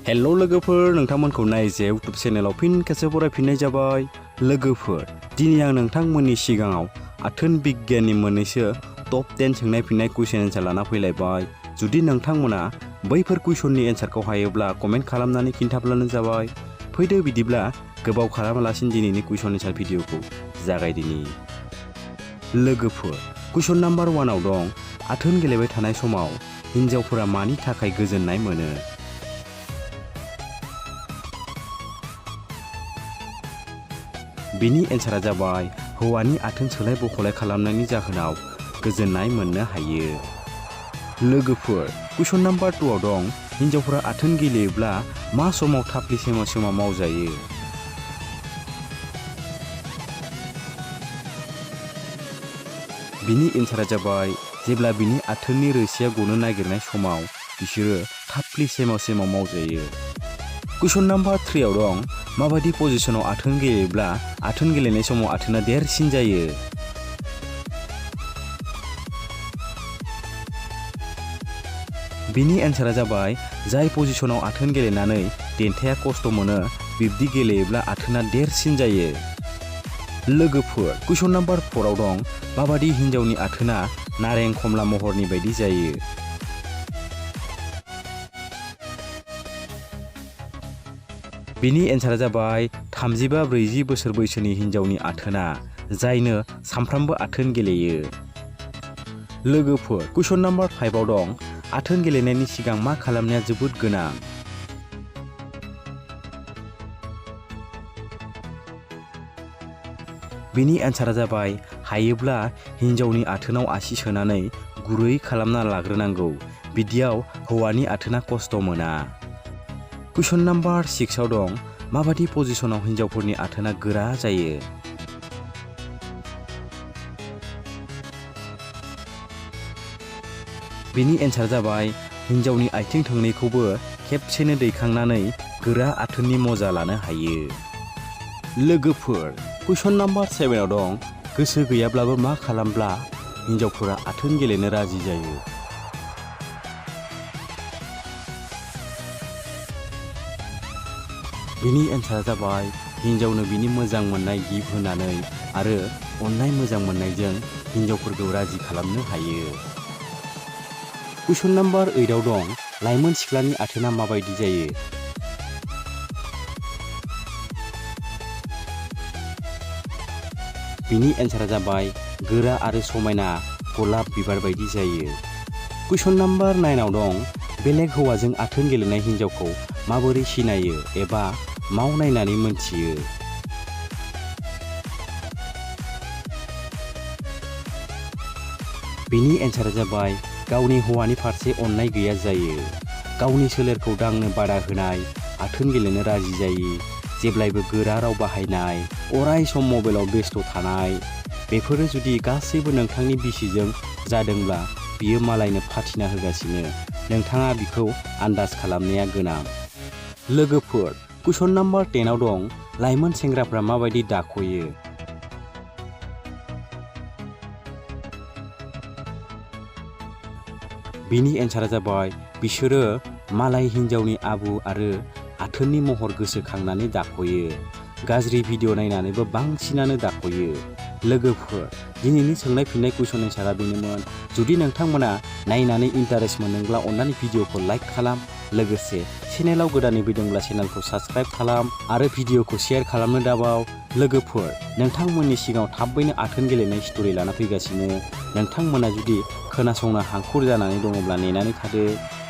Hello लोगोफोर, नोंथांमोनखौ नायजे YouTube चेनेलाव फिन खेबसे फरायफिननाय जाबाय। लोगोफोर, दिनै आं नोंथांमोननि सिगाङाव आथोन बिगियाननि मोननैसो टप 10 सोंनाय फिननाय कुइसन एन्सार लाना फैलायबाय। जुदि नोंथांमोना बैफोर कुइसननि एन्सारखौ हायोब्ला कमेन्ट खालामनानै खिन्थाब्लानो जाबाय। फैदो बिदिब्ला गोबाव खालामालासिनो दिनैनि कुइसन एन्सार भिडिअखौ जागायदिनि। लोगोफोर, कुइसन नाम्बार 1 आव दं, आथोन गेलेबाय थानाय समाव हिन्जावफोरा मानि थाखाय गोजोननाय मोनो? बिनि एन्सारा जाबाय हौवानि आथोन सोलाय बखलाय खालामनायनि जाहोनाव गोजोननाय मोननो हायो। लोगोफोर, कुइसन नाम्बार 2 आव दं, हिन्जावफोरा आथोन गेलेयोब्ला मा समाव थाफ्लि सेमा सेमा मावजायो? बिनि एन्सारा जाबाय जेब्ला बिनि आथोननि रोसिया गनो नागिरनाय समाव बिसोरो थाफ्लि सेमा सेमा मावजायो। कुइसन नाम्बार 3 आव दं, माबादि पजिशनाव आथोन गेलेयोब्ला आथोन गेलेनाय समाव आथोना देरसिन जायो? बिनि एन्सारा जाबाय जाय पजिशनाव आथोन गेलेनानै देन्थाया खस्थ' मोनो बिब्दि गेलेयोब्ला आथोना देरसिन जायो। लोगोफोर, कुइसन नाम्बार 4 आव दं, माबादि हिन्जावनि आथोना नारें खमला महरनि बायदि जायो? बिनि एन्सारा जाबाय 35-40 बोसोर बैसोनि हिन्जावनि आथोना, जायनो सामफ्रामबो आथोन गेलेयो। लोगोफोर, कुइसन नाम्बार 5 आव दं, आथोन गेलेनायनि सिगां मा खालामनाया जोबोद गोनां? बिनि एन्सारा जाबाय हायोब्ला हिन्जावनि आथोनाव आसि सोनानै गुरै खालामना लाग्रोनांगौ, बिदियाव हौवानि आथोना खस्थ' मोना। कुइसन नाम्बार 6 आव दं, माबादि पजिशनाव हिन्जावफोरनि आथोना गोरा जायो? बिनि एन्सारा जाबाय हिन्जावनि आथिं थोंनैखौबो खेबसेनो दैखांनानै गोरा आथोननि मजा लानो हायो। लोगोफोर, कुइसन नाम्बार 7 आव दं, गोसो गैयाब्लाबो मा खालामब्ला हिन्जावफोरा आथोन गेलेनो राजि जायो? बिनि एन्सारा जाबाय हिन्जावनो बिनि मोजां मोननाय गिफ्ट होनानै आरो अननाय मोजां मोननायजों हिन्जावफोरखौ राजि खालामनो हायो। कुइसन नाम्बार 8 आव दं, लाइमोन सिख्लानि आथोना माबायदि जायो? बिनि एन्सारा जाबाय गोरा आरो समायना गलाब बिबार बायदि जायो। कुइसन नाम्बार 9 आव दं, बेलेग हौवाजों आथोन गेलेनाय हिन्जावखौ माबोरै सिनायो एबा मावनायनानै मोनथियो? बिनि एन्सारा जाबाय गावनि हौवानि फारसे अननाय गैया जायो, गावनि सोलेरखौ दांनो बादा होनाय, आथोन गेलेनो राजि जायि, जेब्लायबो गोरा राव बाहायनाय, अराय सम मबाइलाव बेस्थ' थानाय, बेफोरो जुदि गासैबो नोंथांनि बिसिजों जादोंब्ला बियो मालायनो फाथिना होगासिनो, नोंथाङा बिखौ आन्दाज खालामनाया गोनां। लोगोफोर, कुइसन नाम्बार 10 आव दं, लाइमोन सेंग्राफ्रा माबायदि दाखयो? बिनि एन्सारा जाबाय बिसोरो मालाय हिन्जावनि आबु आरो आथोननि महर गोसोखांनानै दाखयो, गाज्रि भिडिअ' नायनानैबो बांसिनानो दाखयो। लोगोफोर, दिनैनि सोंनाय फिननाय कुइसन एन्सारा बेनोमोन। जुदि नोंथांमोना नायनानै इन्टारेस्ट मोनदोंब्ला अननानै भिडिअ'खौ लाइक खालाम, लोगोसे चेनेलाव गोदानै फैदोंब्ला चेनेलखौ साबस्क्राइब खालाम आरो भिडिअ'खौ शेयार खालामनो दाबाव। लोगोफोर, नोंथांमोननि सिगाङाव थाबैनो आथोन गेलेनाय स्ट'रि लाना फैगासिनो, नोंथांमोना जुदि खोनासंनो हांखुर जानानै दङब्ला नेनानै थादो।